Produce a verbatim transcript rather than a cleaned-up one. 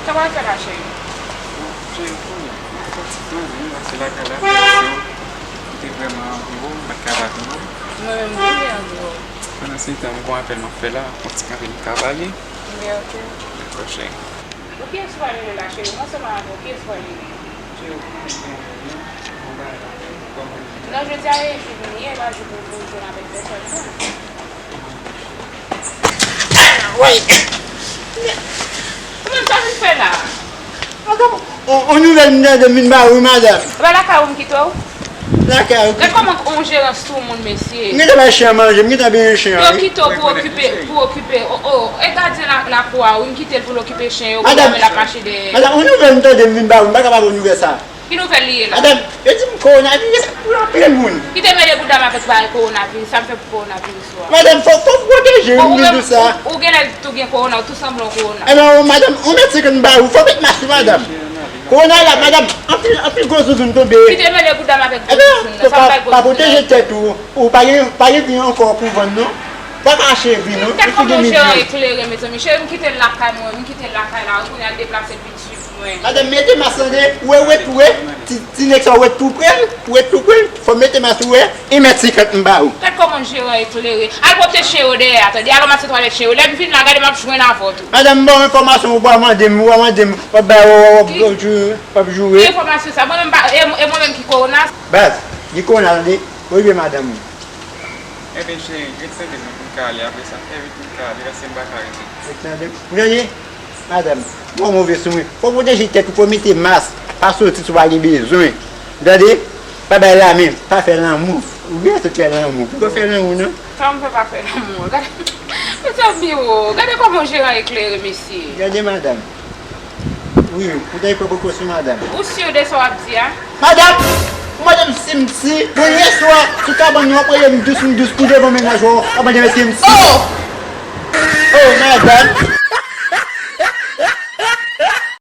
Sa w ap fè la, cheri? Cheri, pou mwen, mwen fè ti plen, wi, pase lakay la, pase m te vrèman anvi wè w, m pa t ka pa vin wè w. Mwen menm tou, m te anvi wè w. Pandan se tan, m gon apèl m ap fè la, yon ti kanpe m ka pale. Byen, ok. Dakò, cheri. Pou kiyès ou pral rele la, cheri? Mwen ansanm avè w, kiyès ou pral rele? Cheri, ou konnen gen yon bagay la, cheri, kòman l ye? Non, jodi a e jou m ye, e pa jou pou, pou jwenn avèk pèsòn, non. Woy! Ou menm, sa w vin fè la? Madanm, on, on nouvèl m tande m vin ba ou, madanm. E pa lakay ou m kite w? Lakay ou. Gad kòman on jeran soumoun, mesye. M gentan bay chen an manje, m gentan benyen chen an, wi. Yo kite w pou okipe, pou okipe, o, o, e gadyen la, lakou a, wi, m kite l pou l okipe chen yo, kounye a men l ap mache dèyè. Madanm, on nouvèl m tande m vin ba ou, m pa ka ba ou nouvèl sa. Ki nouvèl li ye la? Madanm, yo di m kowonaviris pou anpil moun. Kite mele bouda m avèk bagay kowonaviris, sa m fè pou kowonaviris ou a? Madanm, fò, fò w pwoteje w, m vin di w sa. Ou, ou genlè tou gen kowona, ou tou sanble yon kowona. Ebyen, madanm, on mèt senkant m ba ou, fò w met mas ou, madanm. Kowona la, madanm, anpil, anpil gwo zouzoun tonbe. Kite mele bouda m avèk gwo zouzoun nan, sa m bay gwo zouzoun nan. Ebyen, pa, pa pwoteje tèt ou, ou pa gen, pa gen vin ankò pou vann non. Pa ka achte vin non. Gad kòman yon jeran eklere, mezanmi. Cheri, m kite l lakay mwen, m kite l lakay la, kounye a l deplase l vin swiv mwen. Madanm, mete mas tande, ou wè, ou wè, ou wè, ti, ti nèg sa, ou wè tou pre l, ou wè tou pre l, fò mete mas ou wè, e mèt senkant m ba ou. Gad kòman jeran eklere. Al pwòpte chen yo dèyè a, tande, al ranmase twalèt chen yo. Lè m vin la, gade m ap jwenn avè w tou. Madanm, m ba w enfòmasyon, ou pa mande m, ou pa mande m, w ap bay, w ap, w ap, w ap joure. Ki enfòmasyon sa? Mwen menm pa, e, e mwen menm ki kowona? Baz, gen kowona, tande, ou rive madanm ou. Ebyen, cheri, ret tande m pou m ka ale. Apre sa, fè vit pou m ka ale, paske m pa ka rete. Ret tande m. Ou tande? Madanm, mwen move sou mwen. Fò w pwoteje tèt ou, fò w mete mas. Pa soti si w pa gen bezwen. Ou tande? Pa bay lamen, pa fè lanmou. Ou byen sot fè lanmou. Ou pa fè lanmou, non? Sa m fè pa fè lanmou? Gade, mesye Biro, gade kòman jeran eklere, mesye. Gade, madanm. Wi, ou ta pran prekosyon, madanm. Ou si de sa w ap di a? Madanm! Madanm, si m si, bon, yè swa, sou kabann nan, w ap rele m dous, m dous, pou devan mennaj ou, w ap mande m èske m si. Oh! Oh, madanm!